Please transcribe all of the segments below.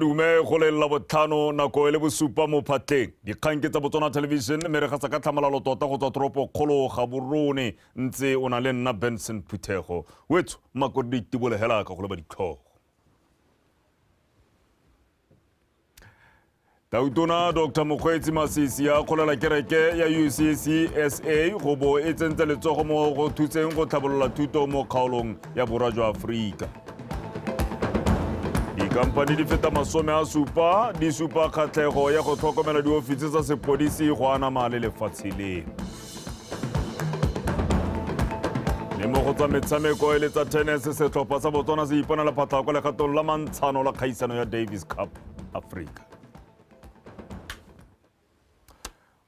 Dume go le Labotlhano nako e le bosupa mo phatleng. Dikgang ke tsa Botswana Television mme re gasa ka tlhamalalo tota go tswa toropo kgolo Gaborone ntse o na le nna Benson Phuthego. Wetso makore di itibole hela ka go leba ditlhogo. Tautona Dr. Mokgweetsi Masisi a kgolela kereke ya UCCSA go bo e tsentse letsogo mo go thuseng go tlhabolola thuto mo kgaolong ya borwa jwa Aforika. Dikampani di feta 70 di supa kgatlhego ya go tlhokomela diofisi tsa sepodisi go anama le lefatshe leno. Le mo go tsa metshameko e le tsa tennis, setlhopha sa Botswana se iponela phatlha kwa legatong la mantshano la kgaisano ya Davis Cup Africa.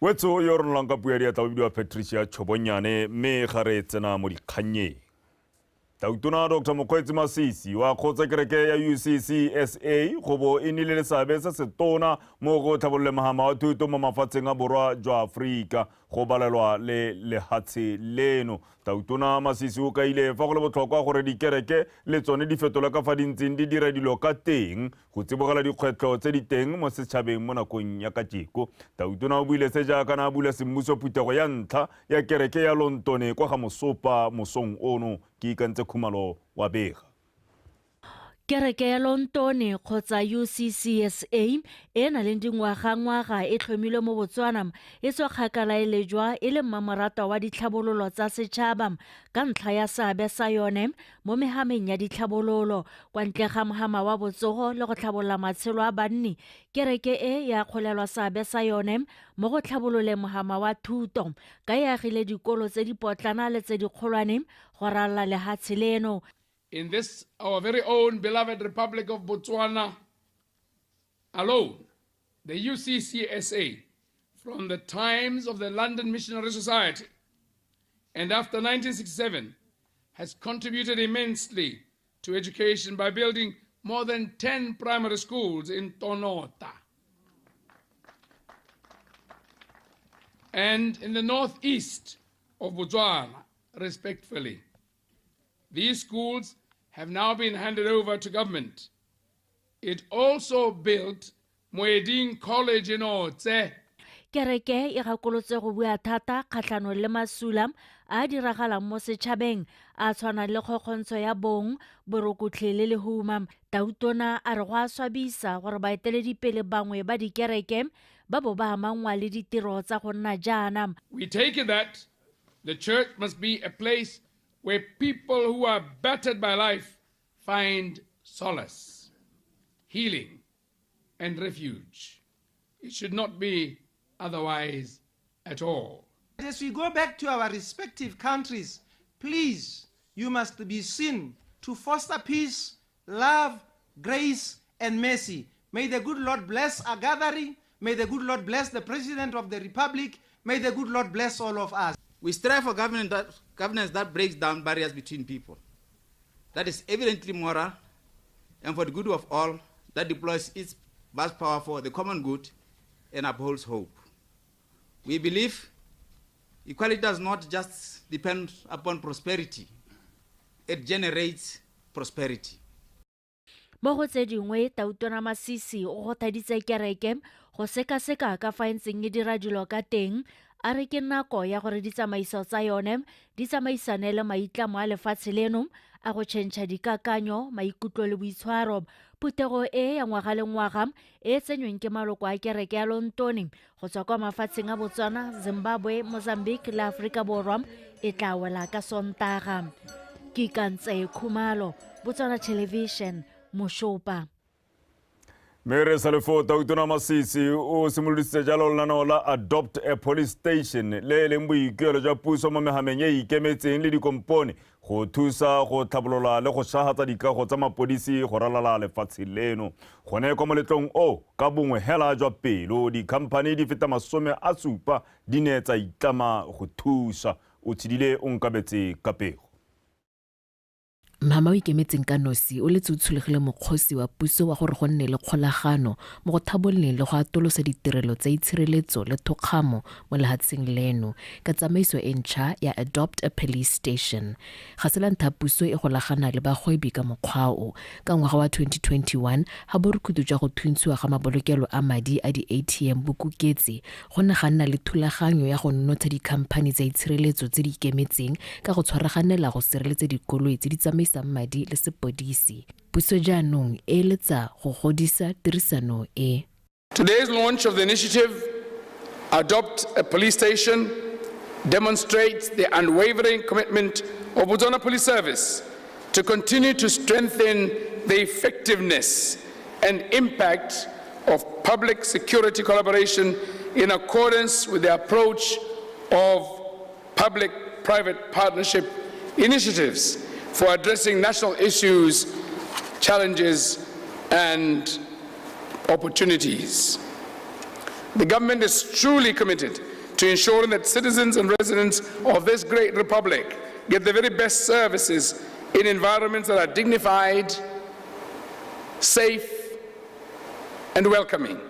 Wetso yo ronolang ka puo ya diatla o bidiwa Patricia Chobonyane mme ga re tsena mo dikgannyeng. Tautona Dr. Mokgweetsi Masisi wa kgotsa kereke ya UCCSA go bo e nnile le seabe se setona mo go tlhabololeng mohama wa thuto mo mafatsheng a borwa jwa Aforika go balelwa le lehatshe leno. Tautona Masisi o kaile fa go le botlhokwa gore dikereke le tsone di fetole ka fa di ntseng di dira dilo ka teng go tsibogela dikgwetlho tse di teng mo setšhabeng mo nakong ya kajeko. Tautona o buile se jaaka na a bula semmuso phuthego ya ntlha ya kereke ya Lontone kwa ga Mosopa mosong ono. Ke ikantse Khumalo wa bega. Kereke ya Lontone kgotsa UCCSA e e nang le dingwagangwaga e tlhomilwe mo Botswana e tswa kgakala e lejwa e le mmamoratwa wa ditlhabololo tsa setšhaba ka ntlha ya seabe sa yone mo mehameng ya ditlhabololo. Kwa ntle ga mohama wa botsogo le go tlhabolola matshelo a banni, kereke e ya kgolelwa seabe sa yone mo go tlhabololeng mohama wa thuto ka e agile dikolo tse di potlana le tse dikgolwane go ralala lehatshe leno. In this, our very own beloved Republic of Botswana alone, the UCCSA, from the times of the London Missionary Society and after 1967, has contributed immensely to education by building more than 10 primary schools in Tonota and in the northeast of Botswana, respectfully. These schools have now been handed over to government. It also built Moeding College in Otse. Kereke e gakolotse go bua thata kgatlhanong le masula a diragalang mo setšhabeng a tshwana le kgokgontsho ya bong, borokotlhe le lehuma. Tautona a re go a swabisa gore baeteledipele bangwe ba dikereke ba bo ba amangwa le ditiro tsa go nna jaana. We take it that the church must be a place where people who are battered by life find solace, healing, and refuge. It should not be otherwise at all. As we go back to our respective countries, please, you must be seen to foster peace, love, grace, and mercy. May the good Lord bless our gathering. May the good Lord bless the President of the Republic. May the good Lord bless all of us. We strive for governance that breaks down barriers between people, that is evidently moral, and for the good of all, that deploys its vast power for the common good and upholds hope. We believe equality does not just depend upon prosperity, it generates prosperity. Mo go tse dingwe, Tautona Masisi o kgothaditse kereke go sekaseka ka fa e ntseng e dira dilo ka teng, a re ke nako ya gore ditsamaiso tsa yone di tsamaisane le maitlamo a lefatshe leno a go tšhentšha dikakanyo, maikutlo le boitshwaro. Phuthego e ya ngwaga le ngwaga e tsenyweng ke maloko a kereke ya Lontone go tswa kwa mafatsheng a Botswana, Zimbabwe, Mozambique le Aforika Borwa e tla wela ka Sontaga. Ke Ikantse Khumalo, Botswana Television, Moshopa. Mme re sa le foo, Tautona Masisi o simolodisitse jalo lenaneo la Adopt a Police Station le e leng boikuelo jwa puso mo mehameng e ikemetseng le dikompone go thusa go tlhabolola le go šagatsa dikago tsa mapodisi go ralala lefatshe leno. Gone kwa moletlong o ka bongwe hela jwa pelo dikhamphani di feta 70 di ne tsa itlama go thusa. O tshedile o nkabetse ka pego. Mhama o ikemetseng ka nosi o letse o tsholegile mokgosi wa puso wa gore go nne le kgolagano mo go thabololeng le go atolosa ditirelo tsa itshireletso le thokgamo mo lehatsheng leno ka tsamaiso e ntšha ya Adopt a Police Station. Ga se la ntlha puso e golagana le bagwebi ka mokgwa o. Ka ngwaga wa 2021 ga borukhutu jwa go thuntshiwa ga mabolokelo a madi a di-ATM bo kuketse, go ne ga nna le thulaganyo ya go nonotsha dikhamphani tsa itshireletso tse di ikemetseng ka go tshwaraganela go sireletsa dikoloi tse di tsamaisang madi le sepodisi. Puso jaanong e eletsa go godisa tirisano e. Today's launch of the initiative, Adopt a Police Station, demonstrates the unwavering commitment of Botswana Police Service to continue to strengthen the effectiveness and impact of public security collaboration in accordance with the approach of public-private partnership initiatives for addressing national issues, challenges, and opportunities. The government is truly committed to ensuring that citizens and residents of this great republic get the very best services in environments that are dignified, safe, and welcoming.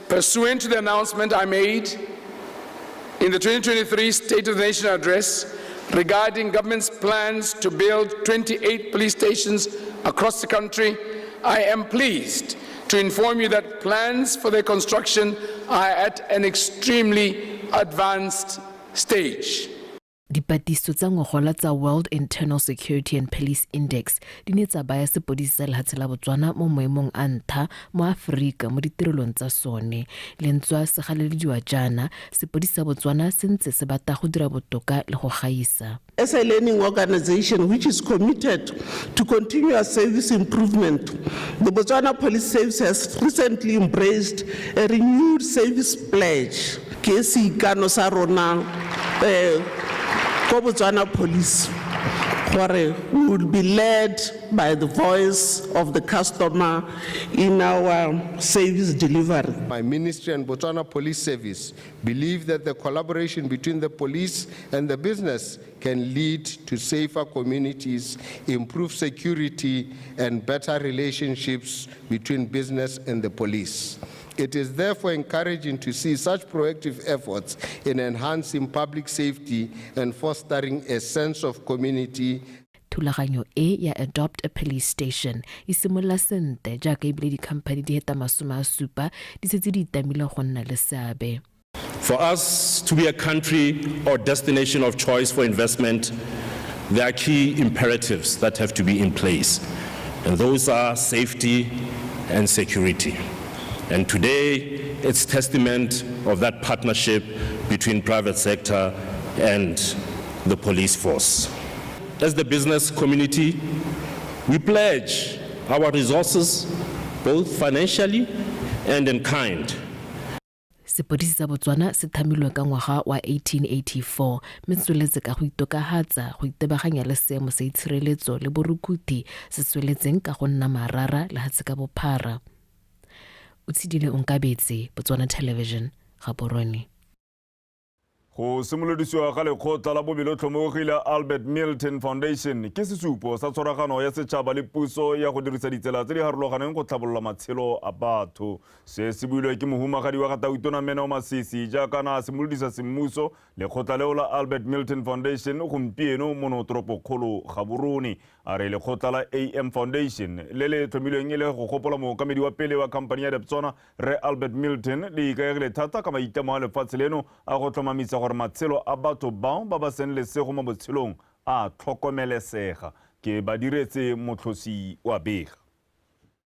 Pursuant to the announcement I made in the 2023 State of the Nation Address regarding government's plans to build 28 police stations across the country, I am pleased to inform you that plans for their construction are at an extremely advanced stage. Dipatiso tsa ngogola tsa World Internal Security and Police Index di ne tsa baya sepodisi sa lehatshe la Botswana mo maemong a ntlha mo Aforika mo ditirelong tsa sone. Lentswa se galelediwa jaana, sepodisi sa Botswana se ntse se batla go dira botoka le go gaisa. As a learning organization which is committed to continuous service improvement, the Botswana Police Service has recently embraced a renewed service pledge. Ke seikano sa rona, ko Botswana Police, gore we will be led by the voice of the customer in our service delivery. My ministry and Botswana Police Service believe that the collaboration between the police and the business can lead to safer communities, improve security, and better relationships between business and the police. It is therefore encouraging to see such proactive efforts in enhancing public safety and fostering a sense of community. Thulaganyo e ya Adopt a Police Station e simolola sentle jaaka ebile dikhamphani di heta 70 di setse di itamile go nna le seabe. For us to be a country or destination of choice for investment, there are key imperatives that have to be in place, and those are safety and security. And today, it's testament of that partnership between private sector and the police force. As the business community, we pledge our resources, both financially and in kind. Sepodisi sa Botswana se thamilwe ka ngwaga wa 1884 mme se tsweletse ka go itokahatsa go itebaganya le seemo sa itshireletso le borukuthi se tsweletseng ka go nna marara lehatshe ka bophara. O tshedile Onkabetse, Botswana Television, Gaborone. Go simolodisiwa ga lekgotla la bobelotlhomogi la Albert Milton Foundation ke sesupo sa tshwaragano ya setšhaba le puso ya go dirisa ditsela tse di harologaneng go tlhabolola matshelo a batho. Se se builwe ke mohumagadi wa ga Tautona Meno Masisi jaaka na a simolodisa semmuso lekgotla leo la Albert Milton Foundation gompieno mono toropokgolo Gaborone. A re lekgotla la AM Foundation le le tlhomilweng e le go gopola mookamedi wa pele wa khamphani ya Debswana re Albert Milton le ikaegile thata ka maitlamo a lefatshe leno a go tlhomamisa gore matshelo a batho bao ba ba seng lesego mo botshelong a tlhokomelesega. Ke ba diretse motlhosi wa bega.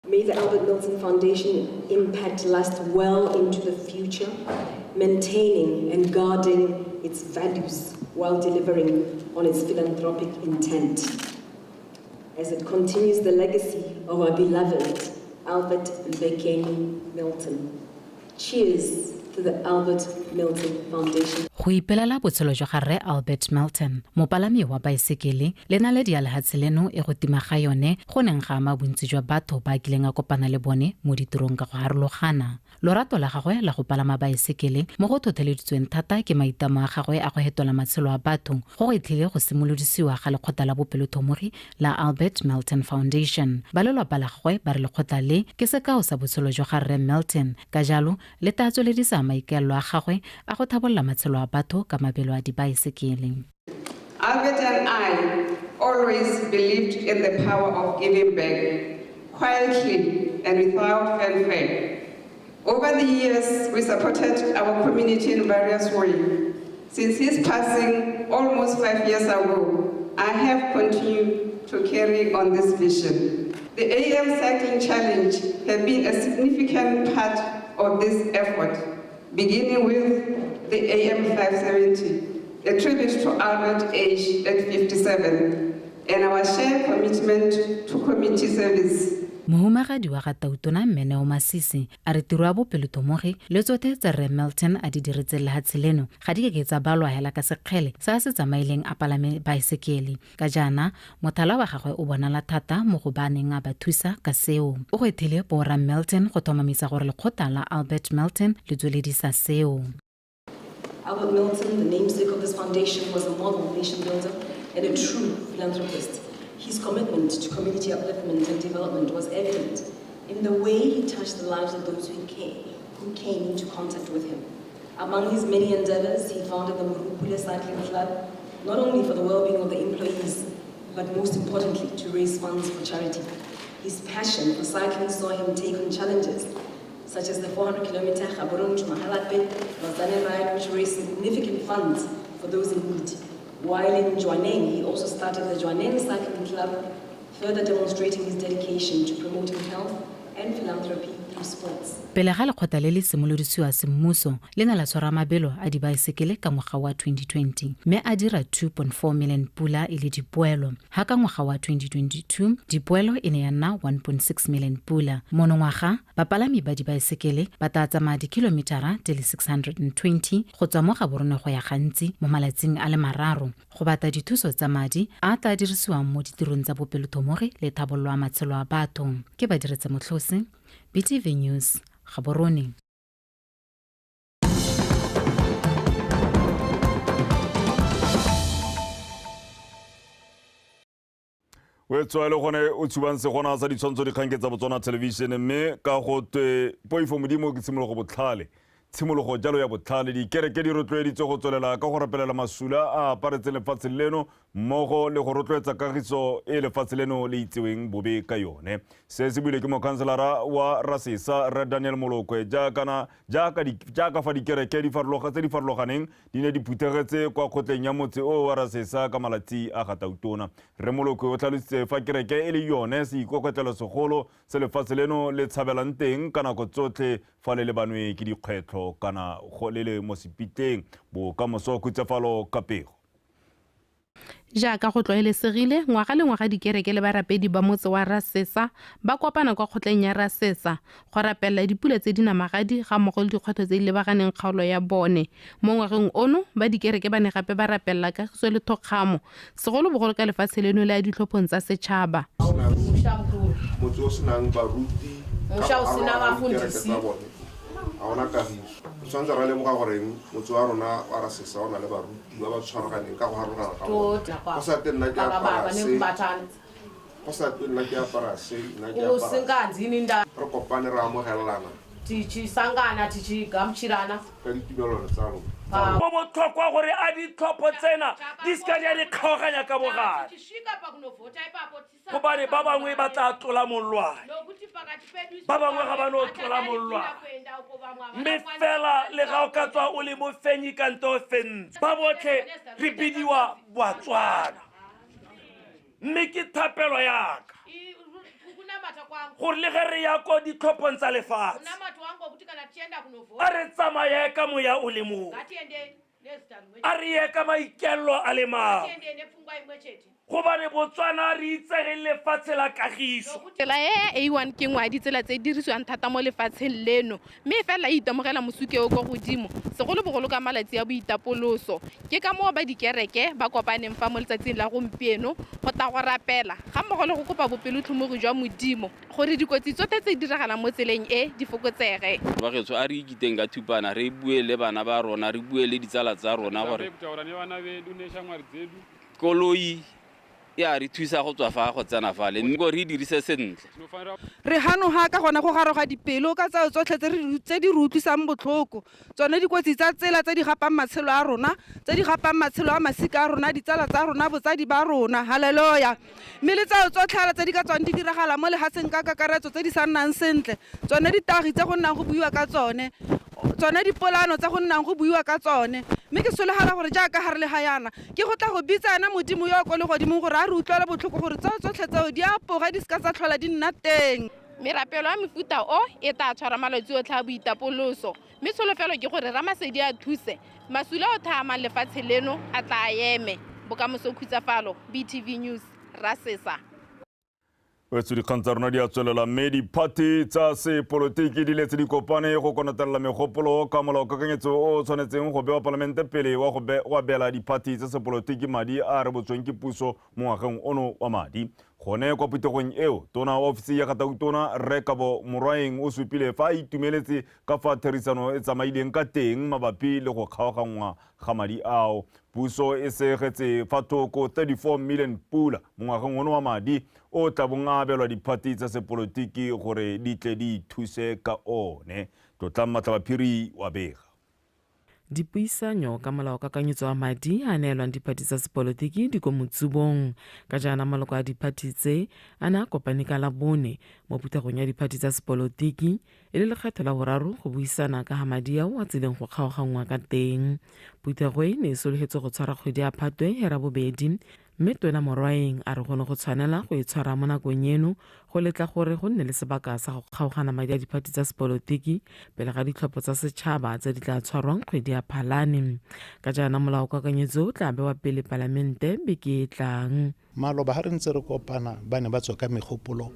May the Albert Milton Foundation impact last well into the future, maintaining and guarding its values while delivering on its philanthropic intent, as it continues the legacy of our beloved Albert Mbekeni Milton. Cheers to the Albert Milton Foundation. Go ipelela botshelo jwa ga Rre Albert Melton, mopalami wa baesekele le naledi ya lehatshe leno e go tima ga yone go neng ga ama bontsi jwa batho ba kileng a kopana le bone mo ditirong ka go harologana. Lorato la gagwe la go palama baesekele mo go tlhotlheleditsweng thata ke maitlamo a gagwe a go hetola matshelo a batho go go itlhile go simolodisiwa ga lekgotla la bopelotlhomogi la Albert Melton Foundation. Ba lelapa la gagwe ba re lekgotla le ke sekao sa botshelo jwa ga Rre Melton, ka jalo le tla tsweledisa maikaelelo a gagwe a go tlhabolola matshelo a batho ka mabelo a dibaesekele. Albert and I always believed in the power of giving back, quietly and without fanfare. Over the years, we supported our community in various ways. Since his passing almost 5 years ago, I have continued to carry on this vision. The AM Cycling Challenge has been a significant part of this effort, beginning with the AM 570, a tribute to Albert's age at 57, and our shared commitment to community service. Mohumagadi wa ga Tautona Mme Neo Masisi a re tiro ya bopelotlhomogi le tsotlhe tse Rre Melton a di diretseng lehatshe leno ga di keke tsa balwa hela ka sekgele se a se tsamaileng a palame baesekele. Ka jaana mothala wa gagwe o bonala thata mo go ba neng a ba thusa ka seo. O gwethile borra Melton go tlhomamisa gore lekgotla la Albert Melton le tsweledisa seo. Albert Melton, the namesake of this foundation, was a model nation builder and a true philanthropist. His commitment to community upliftment and development was evident in the way he touched the lives of those who came into contact with him. Among his many endeavors, he founded the Morupule Cycling Club, not only for the well-being of the employees, but most importantly, to raise funds for charity. His passion for cycling saw him take on challenges, such as the 400-kilometer Gaborone to Mahalapye Lausanne ride, which raised significant funds for those in need. While in Jwaneng, he also started the Jwaneng Cycling Club, further demonstrating his dedication to promoting health and philanthropy through sports. Pele ga lekgotla le le simolodisiwa semmuso le ne la tshwara mabelo a dibaesekele ka ngwaga wa 2020 mme a dira 2.4 million pula e le dipoelo. Ha ka ngwaga wa 2022 dipoelo e ne ya nna 1.6 million pula. Monongwaga bapalami ba dibaesekele ba tla tsamaya dikilomitara di le 620 go tswa mo Gaborone go ya Gantsi mo malatsing a le mararo go batla dithuso tsa madi a tla dirisiwang mo ditirong tsa bopelotlhomogi le tlhabololo ya matshelo a batho. Ke Badiretse Motlhosi, BTV News, Gaborone. O tswa le gone o tshubang segona sa ditshwantsho dikgang tsa Botswana Television mme ka go twe poifo modimo ke tshimologo botlhale. Tshimologo jalo ya botlhale dikereke di rotloeditswe go tswelela ka go rapelela masula a aparetseng lefatshe leno mmogo le go rotloetsa kagiso e lefatshe leno le itseweng bobe ka yone. Se se buile ke mokhanselara wa Rasesa Rre Daniel Molokwe jaaka fa dikereke tse di farologaneng di ne di phuthegetse kwa kgotleng ya motse o wa Rasesa ka malatsi a ga Tautona. Rre Molokwe o tlhalositse fa kereke e le yone seikokotlelo segolo se lefatshe leno le tshabelang teng ka nako tsotlhe fa le lebanwe ke dikgwetlho kana go le le mo sepitleng. Bokamoso Khutsafalo ka pego. Jaaka go tlwaelesegile ngwaga le ngwaga dikereke le barapedi ba motse wa Rasesa ba kopana kwa kgotleng ya Rasesa go rapelela dipula tse di namagadi ga mmogo le dikgwetlho tse di lebaganeng kgaolo ya bone. Mo ngwageng ono ba dikereke ba ne gape ba rapelela kagiso le thokgamo, segolobogolo ka lefatshe leno le ya ditlhophong tsa setšhaba. Motse o senang baruti, ga ona kagiso. Re tshwanetse ra lemoga gore motse wa rona wa Rasesa o na le baruti ba ba tshwaraganeng ka go harologana ga bone. Go sa te nna ke apara se, go sa te nna ke apara se, nna ke apara. Re kopane re amogelelana. Ka ditumelano tsa rona. Go botlhokwa gore a ditlhopho tsena di seka di a di kgaoganya ka bogare, gobane ba bangwe ba tla tlola mollwane, ba bangwe ga ba no tlola mollwane, mme fela le ga o ka tswa o le mofenyi kante o fentse, ba botlhe re bidiwa Batswana. Mme ke thapelo yaka gore le ge re ya ko ditlhophong tsa lefatshe a re tsamaye ka moya o le mongwe, a re ye ka maikelo a le mangwe, Gobane Botswana re itsege lefatshe la kagiso. Tsela e A1 ke nngwe ya ditsela tse di dirisiwang thata mo lefatsheng leno, mme fela e itemogela mosuke o ko godimo, segolobogolo ka malatsi a boitapoloso. Ke ka moo ba dikereke ba kopaneng fa mo letsatsing la gompieno go tla go rapela ga mmogo le go kopa bopelotlhomogi jwa Modimo gore dikotsi tsotlhe tse di diragalang mo tseleng e di fokotsege. Bagetso a re ikiteng ka thupana, re bue le bana ba rona, re bue le ditsala tsa rona gore koloi ya re thusa go tswa fa go tsena fale, mme re dirise sentle. Re hanoga ka gona go garoga dipelo ka tseo tsotlhe tse di re utlwisang botlhoko, tsone dikotsi tsa tsela tse di gapang matshelo a rona, tse di gapang matshelo a masika a rona, ditsala tsa rona, botsadi ba rona, haleluya. Mme le tseo tsotlhe tse di ka tswang di diragala mo lefatsheng ka kakaretso tse di sa nnang sentle, tsone ditagi tse go nnang go buiwa ka tsone, tsone dipolano tsa go nnang go buiwa ka tsone. Mme ke solegela gore jaaka ga re le ga yana ke go tla go bitsa ena Modimo yo ko legodimong gore a re utlwele botlhoko gore tseo tsotlhe tseo di apoga di seka tsa tlhola di nna teng. Merapelo ya mefuta o e tla tshwara malatsi otlhe a boitapoloso, mme tsholofelo ke gore Ramasedi a thuse masula o tha amang lefatshe leno a tla eme. Bokamoso Khutsafalo, BTV News, Rasesa. Wetso dikgang tsa rona di a tswelela, mme diphathi tsa sepolotiki di letse di kopane go konotelela megopolo ka molaokakanyetso o tshwanetseng go bewa palamente pele wa go abela diphathi tsa sepolotiki madi a rebotsweng ke puso mo ngwageng ono wa madi. Gone kwa phuthegong eo, tona wa ofisi ya Tautona Rre Kabo Morwaeng o supile fa a itumeletse ka fa therisano e tsamaileng ka teng mabapi le go kgaoganngwa ga madi ao. Puso e segetse fa thoko 34 million pula mo ngwageng ono wa madi o tla bong a abelwa diphathi tsa sepolotiki gore di tle di ithuse ka one. Tlotlang Matlhabaphiri wa bega. Dipuisanyo ka molaokakanyetso wa madi a neelwang diphathi tsa sepolotiki di ko motsubong. Ka jaana maloko a diphathi tse a ne a kopane ka Labone mo phuthegong ya diphathi tsa sepolotiki e le lekgetho la boraro go buisana ka ga madi ao a tsileng go kgaoganngwa ka teng. Phuthego e ne e sologetse go tshwara kgwedi ya Phatwe ya rabobedi, mme Tona Morwaeng a re go ne go tshwanela go e tshwara mo nakong eno go letla gore go nne le sebaka sa go kgaogana madi a diphathi tsa sepolotiki pele ga ditlhopho tsa setšhaba tse di tla tshwarwang kgwedi ya Phalane. Ka jaana molaokakanyetso o tla bewa pele palamente beke e tlang. Maloba ga re ntse re kopana ba ne ba tswa ka megopolo,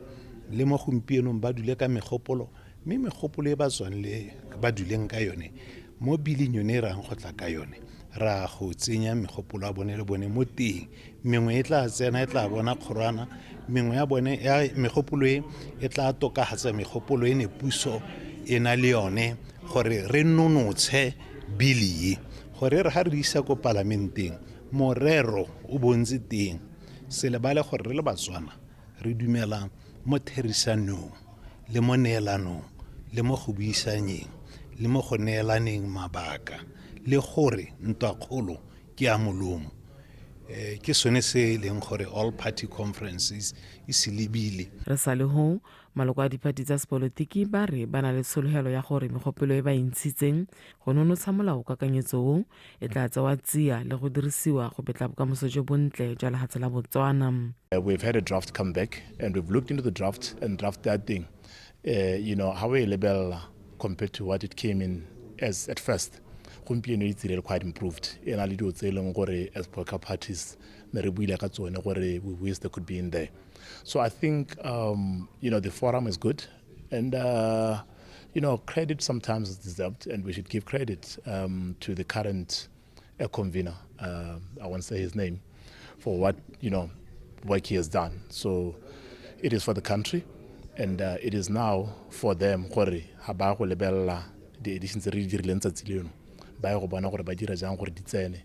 le mo gompienong ba dule ka megopolo, mme megopolo e ba tswang le ba duleng ka yone mo biling yone e rang go tla ka yone, ra go tsenya megopolo a bone le bone mo teng. Mengwe e tla tsena e tla bona kgorwana, mengwe ya bone ya megopolo e e tla tokafatsa megopolo e ne puso e na le yone gore re nonotshe bili e, gore re ga re isa ko palamenteng morero o bontse teng. Se lebale gore re le Batswana re dumela mo therisanong le mo neelanong le mo go buisanyeng le mo go neelaneng mabaka, le gore ntwakgolo ke ya molomo. Ke sone se e leng gore all party conferences e se lebile. Re sa le ho maloko a diphathi tsa sepolotiki ba re ba na le tshologelo ya gore megopolo e ba e ntshitseng go nonotsha molaokakanyetso o e tla tsewa tsia le go dirisiwa go betla bokamoso jo bontle jwa lefatshe la Botswana. We've had a draft come back and we've looked into the draft and draft that thing. You know, how we label compared to what it came in as at first. Gompieno e tsile quite improved. E na le dilo tse e leng gore as political parties ne re buile ka tsone gore we wish they could be in there. So I think you know, the forum is good, and you know, credit sometimes is deserved, and we should give credit to the current convener. I won't say his name, for what, you know, work he has done. So it is for the country, and it is now for them gore ha ba go lebella di editions tse re di dirileng tsatsi leno, ba ye go bona gore ba dira jang gore di tsene,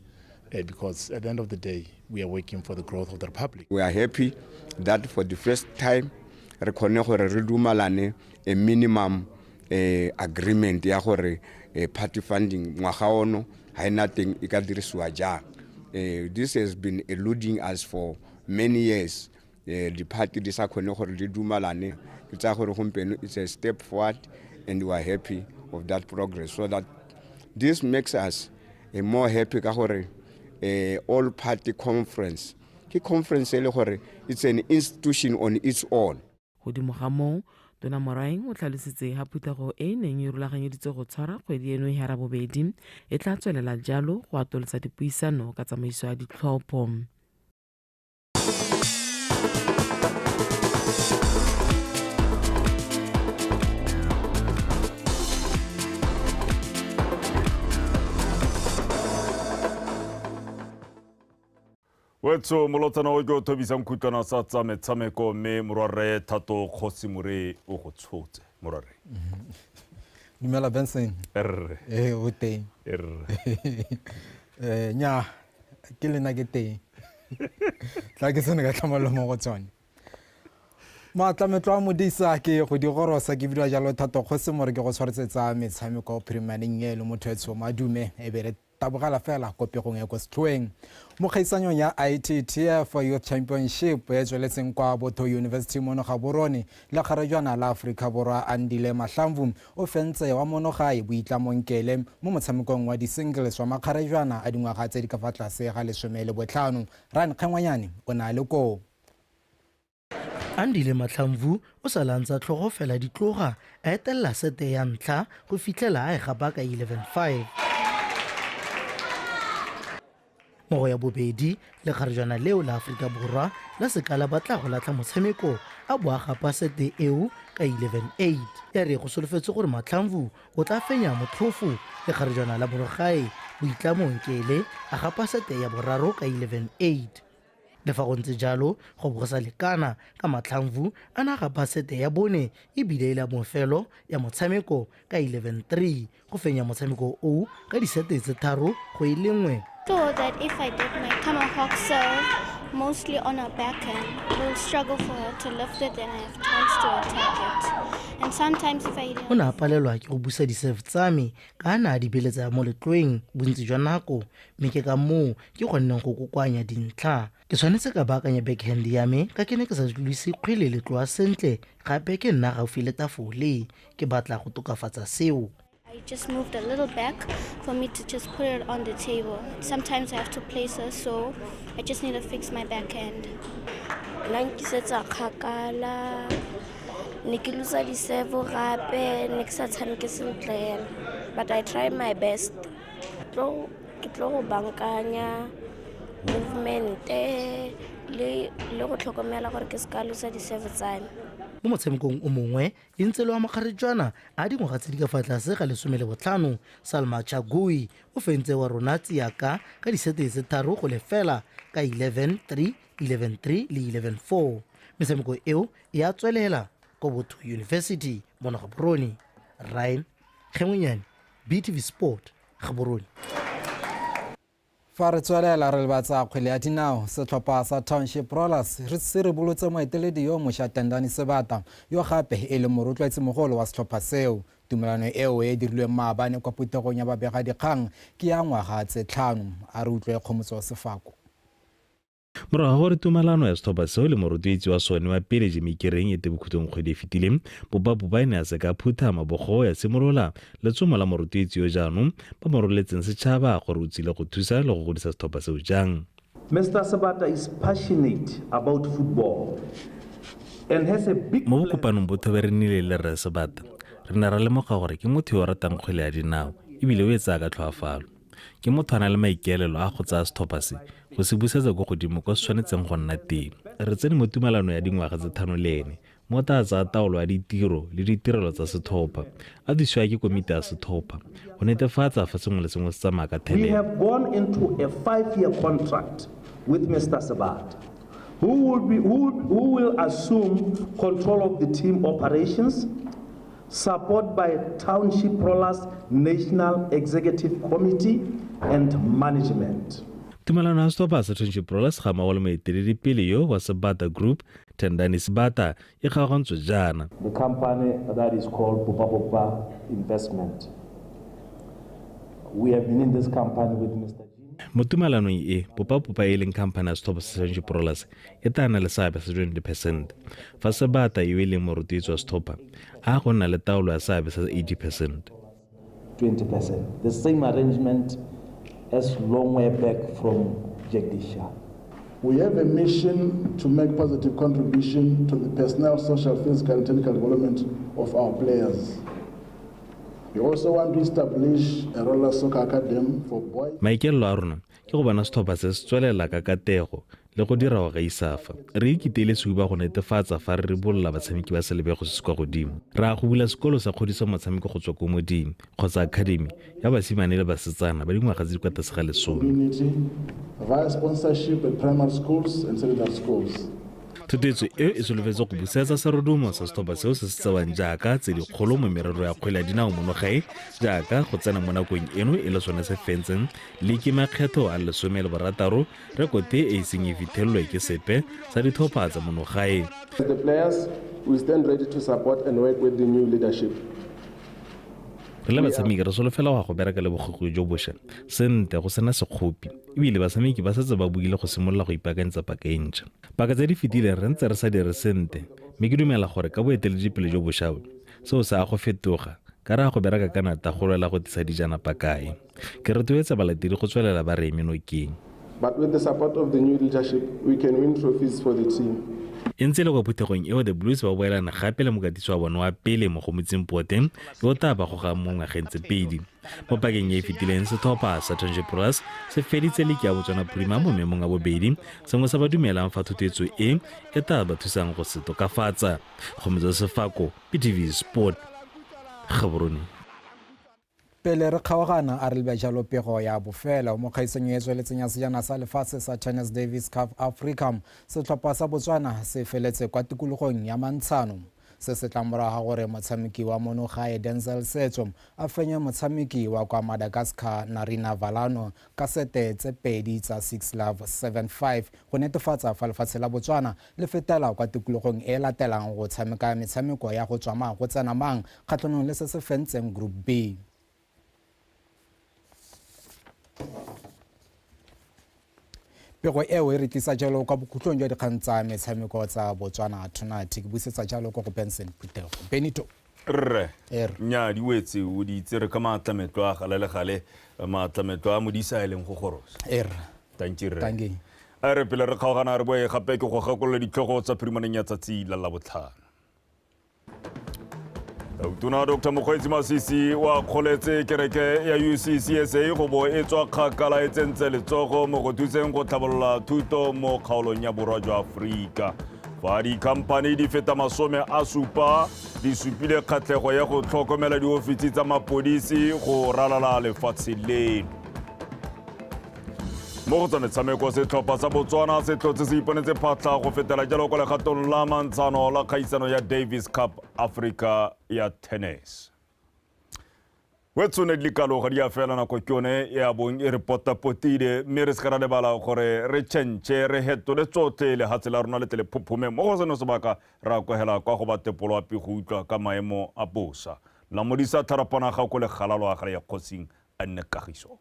because at the end of the day we are working for the growth of the republic. We are happy that for the first time re khone gore re dumalane a minimum agreement ya gore party funding ngwaga ono ha ena teng e ka dirisiwa jang. This has been eluding us for many years. The party di sa khone gore di dumalane. Ke tsa gore gompieno it's a step forward, and we are happy of that progress, so that this makes us more happy ka gore all party conference ke conference e le gore it's an institution on its own. Godimo ga moo, Tona Morwaeng o tlhalositse ha phuthego e neng e rulaganyeditswe go tshwara kgwedi eno ya rabobedi e tla tswelela jalo go atolosa dipuisano ka tsamaiso ya ditlhopho. Wetso molotsana o ke o thobisang khutlwana sa tsa metshameko mme morwarre Thato Kgosimore o go tshotse morwarre. Dumela Benson. Erre. O teng. Erre. Nya ke lena ke teng. Tla ke sone ka tlhamallo mo go tsone. Maatlametlo a Modisa ke go di gorosa ke bidiwa jalo Thato Kgosimore ke go tshwaretsetsa metshameko phirimaneng e le motho etsho madume e be re tabogela fela ko pegong e ko setlhoeng. Mo kgaisanyong ya ITTF Youth Championship e tsweletseng kwa Botho University mono Gaborone, le kgarejwana la Aforika Borwa Andile Mahlamvu o fentse wa monogae Boitlamo Nkele mo motshamekong wa di-singles wa makgarejwana a dingwaga tse di ka fa tlase ga 15. Ryan Kgengwanyane o ne a le koo. Andile Mahlamvu o sa lantsa tlhogo fela ditloga a etelela sete ya ntlha go fitlhela a e gapa ka 11-5. Mo go ya bobedi, lekgarejwana leo la Aforika Borwa la seka la batla go latlha motshameko a bo a gapa sete eo ka 11-8. Ya re go solofetse gore Mahlamvu o tla fenya motlhofo, lekgarejwana la Borogae Boitlamo Nkele a gapa sete ya boraro ka 11-8. Le fa go ntse jalo, go bo go sa lekana ka Mahlamvu a na gapa sete ya bone ebile e le mofelo ya motshameko ka 11-3 go fenya motshameko oo ka disete tse 3-1. Thought that if I did my tomahawk serve mostly on her backhand, it will struggle for her to lift it and I have chance to attack it. And sometimes if I O ne a palelwa ke go busa di-serve tsa me ka a ne a di beletsa mo letlweng bontsi jwa nako, mme ke ka moo ke kgonneng go kokoanya dintlha. Ke tshwanetse ka baakanya backhand ya me ka ke ne ke sa tlodise kgwele letloa sentle, gape ke nna gaufi le tafole. Ke batla go tokafatsa seo. I just moved a little back for me to just put it on the table. Sometimes I have to place her, so I just need to fix my backhand. Nna nkisetsa kgakala, ne ke losa di-serve gape, ne ke sa tshameke sentle hela, but I try my best. Ke tlo go bankanya movement-e le go tlhokomela gore ke seka losa di-serve tsa me. Mo motshamekong o mongwe e ntse le wa makgarejwana a dingwaga tse di ka fa tlase ga 15, Salma Chagui o fentse wa rona Tsiaka ka disete tse 3-0 ka 11-3, 11-3 le 11-4. Metshameko eo e a tswelela ko Botho University mo Gaborone. Ryan Kgengwenyane, BTV Sport, Gaborone. Fa re tswelela re lebatsa kgwele ya dinao, setlhopha sa Township Rollers se re bolotse moeteledi yo mošwa Tendani Sebata yo gape e leng morotloetsimogolo wa setlhopha seo. Tumelano eo e dirilweng maabane kwa phuthegong ya babegadikgang ke ya ngwaga tse 5. A re utlwe Kgomotso Sefako. Morago ga gore tumelano ya setlhopha seo le morotloetsi wa sone wa pele Jimmy Kereng e tebokhutlong kgwedi e fetileng, Bopabopa e ne a se ka phutha mabogo ya simolola letsomo la morotloetsi yo jaanong ba mo roletseng setšhaba gore o tsile go thusa le go godisa setlhopha seo jang. Mr. Sebata is passionate about football and has a big Mo bokopanong bo thobe re nnile le Rre Sebata, re ne ra lemoga gore ke motho yo o ratang kgwele ya dinao ebile o e tsaya ka tlhoafalo. Ke motho a na le maikaelelo a go tsaya setlhopha se go se busetsa ko godimo kwa se tshwanetseng go nna teng. Re tsene mo tumelano ya dingwaga tse 5 le ene mo tla tsaya taolo ya ditiro le ditirelo tsa setlhopha, a thusiwa ke komiti ya setlhopha go netefatsa fa sengwe le sengwe se tsamaya ka We thelelo. have gone into a 5-year contract with Mr. Sebata, who will assume control of the team operations, support by Township Rollers National Executive Committee and management. Tumelano ya setlhopha sa Township Rollers ga mmogo le moeteledipele yo wa Sebata Group, Tendani Sebata, e kgaogantswe jaana. The company that is called Bopabopa Investment. We have been in this company with Mr. Mo tumelanong e, Bopabopa e leng company ya setlhopha sa Township Rollers e tla nna le seabe sa 20%, fa Sebata yo e leng morotloetsi wa setlhopha a go nna le taolo ya seabe sa 80%. 20%. The same arrangement as long way back from Jagdisha. We have a mission to make positive contribution to the personal, social, physical, and technical development of our players. We also want to establish a roller soccer academy for boys. Maikaelelo a rona ke go bona setlhopha se se tswelela ka katego le go dira go gaisa fa. Re ikiteile sehuba go netefatsa fa re ribolola batshameki ba selebego se se kwa godimo. Re a go bula sekolo sa kgodiso motshameko go tswa ko modimo kgotsa academy ya basimane le basetsana ba dingwaga tse di kwa tlase ga 10. Via sponsorship at primary schools and secondary schools. Thotloetso eo e solofetse go busetsa serodumo sa setlhopha seo se se tsewang jaaka tse dikgolo mo merero ya kgwele ya dinao mono gae, jaaka go tsena mo nakong eno e le sone se fentseng liki makgetho a 16, rekote e iseng e fitlhelelwe ke sepe sa ditlhopha tsa mono gae. The players, we stand ready to support and work with the new leadership. Re le batshameki re solofela go bereka le bogogodi jo bošwa sentle go sena sekgopi, ebile batshameki ba setse ba buile go simolola go ipaakanyetsa paka e ntšha. Paka tse di fetileng re ntse re sa dire sentle, mme ke dumela gore ka boeteledipele jo bošwa bo, seo se a go fetoga ka re a go bereka ka nata go lwela go tlisa dijana pakae. Ke rotloetsa balatedi go tswelela ba re eme nokeng. But with the support of the new leadership, we can win trophies for the team. E ntse le kwa phuthegong eo The Blues ba boelana gape le mokatisi wa bone wa pele Mogomotsi Mpote yo o tla ba gogang mo ngwageng tse pedi. Mo pakeng e e fetileng setlhopha sa Township Rollers se feditse liki ya Botswana Prima mo maemong a bobedi, sengwe sa ba dumelang fa thotloetso e e tla ba thusang go se tokafatsa. Kgomotso Sefako, PTV Sport, Gaborone. Pele re kgaogana a re lebe jalo pego ya bofelo mo kgaisanong e tsweletseng ya sejana sa lefatshe sa Tennis Davis Cup Africa. Setlhopha sa Botswana se feletse kwa tikologong ya mantshano. Se se tla morago ga gore motshameki wa mono gae Denzel Setso a fenye motshameki wa kwa Madagascar Narina Valano ka sete tse 2 tsa 6-love 7-5 go netefatsa fa lefatshe la Botswana le fetela kwa tikologong e latelang go tshameka metshameko ya go tswa mang go tsena mang kgatlhanong le se se fentseng Group B. Pego eo e re tlisa jalo kwa bokhutlong jwa dikgang tsa metshameko tsa Botswana Tonight. Ke busetsa jalo kwa go Benson Phuthego. Benito. Rre, nya di wetse o di tsere ka maatlametlo a gale le gale, maatlametlo a modisa e leng go gorosa. Thank you, rre. Thank you. A re pele re kgaogana re boe gape ke go gakolola ditlhogo tsa phirimaneng ya tsatsi la Labotlhano. Tona Dr. Mokgweetsi Masisi wa kgoletse kereke ya UCCSA go bo e tswa kgakala e tsentse letsogo mo go thuseng go tlhabolola thuto mo kgaolong ya borwa jwa Aforika. Fa dikhamphani di feta 70 di supile kgatlhego ya go tlhokomela diofisi tsa mapodisi go ralala lefatshe leno. Mo go tsa metshameko setlhopha sa Botswana se tlotse se iponetse phatlha go fetela jalo kwa legatong la mantshano la kgaisano ya Davis Cup Africa ya tennis. Wetsone dikalo ga di a fela nako ke yone e a bong e re potapotile, mme re se ka ra lebala gore re tšhentšhe re hetole tsotlhe lehatshe la rona le tle le phophome. Mo go seno sebaka ra kwegela kwa go ba tepolo ape go utlwa ka maemo a bosa. Lamodisa Tharapana ga ko legalalo a gare ya kgosing a nne kagiso.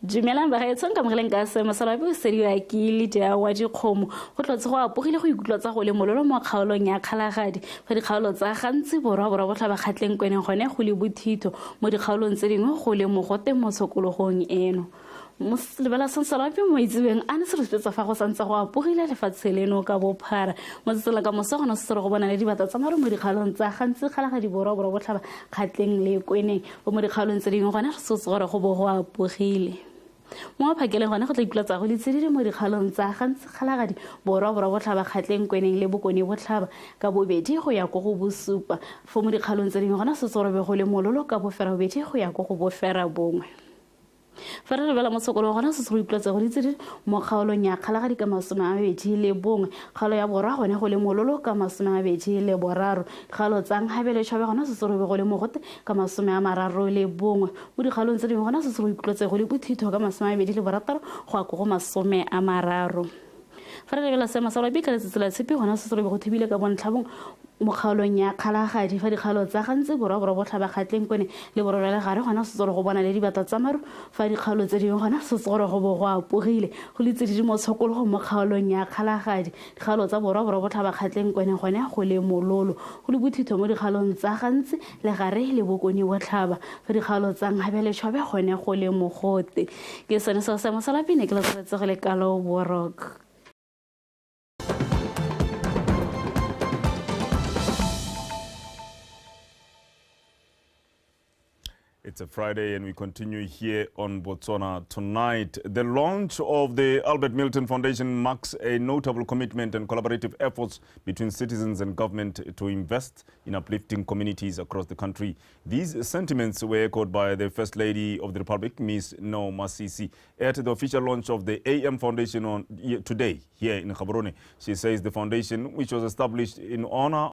Dumelang bagaetsho nka mogeleng ka seemo sa loapi o sediwa ke Lydia wa dikgomo go tlotse go apogile go ikutlwa tsa go le mololo mo kgaolong ya Kgalagadi fa dikgaolo tsa gantsi borwa borwa botlhaba kgatleng kweneng gone go le bothitho mo dikgaolong tse dingwe go le mogote mo tshokologong eno. Lebala sa loapi mo itsebeng a ne se re supetsa fa go santse go apogile lefatshe leno ka bophara mo tsatsing ka moso gona se re go bona le dibata tsa maru mo dikgaolong tsa gantsi Kgalagadi borwa borwa botlhaba kgatleng le kweneng mo dikgaolong tse dingwe gone re sotse gore go bo go apogile. Mo phakeleng gone go tla ikutlwa tsa go letsedile mo dikgaolong tsa gantsi Kgalagadi borwa borwa botlhaba kgatleng kweneng le bokone botlhaba ka bobedi go ya ko go bosupa fo mo dikgaolong tse dingwe gona se tsore be go le mololo ka bofera bobedi go ya ko go bofera bongwe. Fa re lebela mo tshokolong gona se se go ikutlwa tsa go letsedile mo kgaolong ya Kgalagadi ka 21 kgaolo ya borwa gone go le mololo ka 23 kgaolo tsa Nkgabele Tšhobe gona se se robe go le mogote ka 31 mo dikgaolong tse dingwe gona se se go ikutlwa tsa go le bothitho ka 26 go ya ko go 30. Fa re lebela seemo sa loapi ka letsatsi la tshipi gona se se robe go thibile ka bontlhabong Mo kgaolong ya Kgalagadi, fa dikgaolo tsa Gantsi Borwa, Borwa Botlhaba, Kgatleng Kone le Borwa jwa Legare gona setsoro go bona le dibata tsa maru, fa dikgaolo tse dingwe gona setsoro go bo go apogile. Go le tsididi mo tshokologong mo kgaolong ya Kgalagadi, dikgaolo tsa Borwa, Borwa Botlhaba, Kgatleng Kone gone go le mololo. Go le bothitho mo dikgaolong tsa Gantsi, Legare le Bokone Botlhaba, fa dikgaolo tsa Nhabe le Chobe gone go le mogote. Ke sone seo seemo sa lapine ke le tshwanetse go le kalo borok. It's a Friday and we continue here on Botswana Tonight. The launch of the Albert Milton Foundation marks a notable commitment and collaborative efforts between citizens and government to invest in uplifting communities across the country. These sentiments were echoed by the First Lady of the Republic, Ms. Neo Masisi, at the official launch of the AM Foundation on today here in Gaborone. She says the foundation, which was established in honor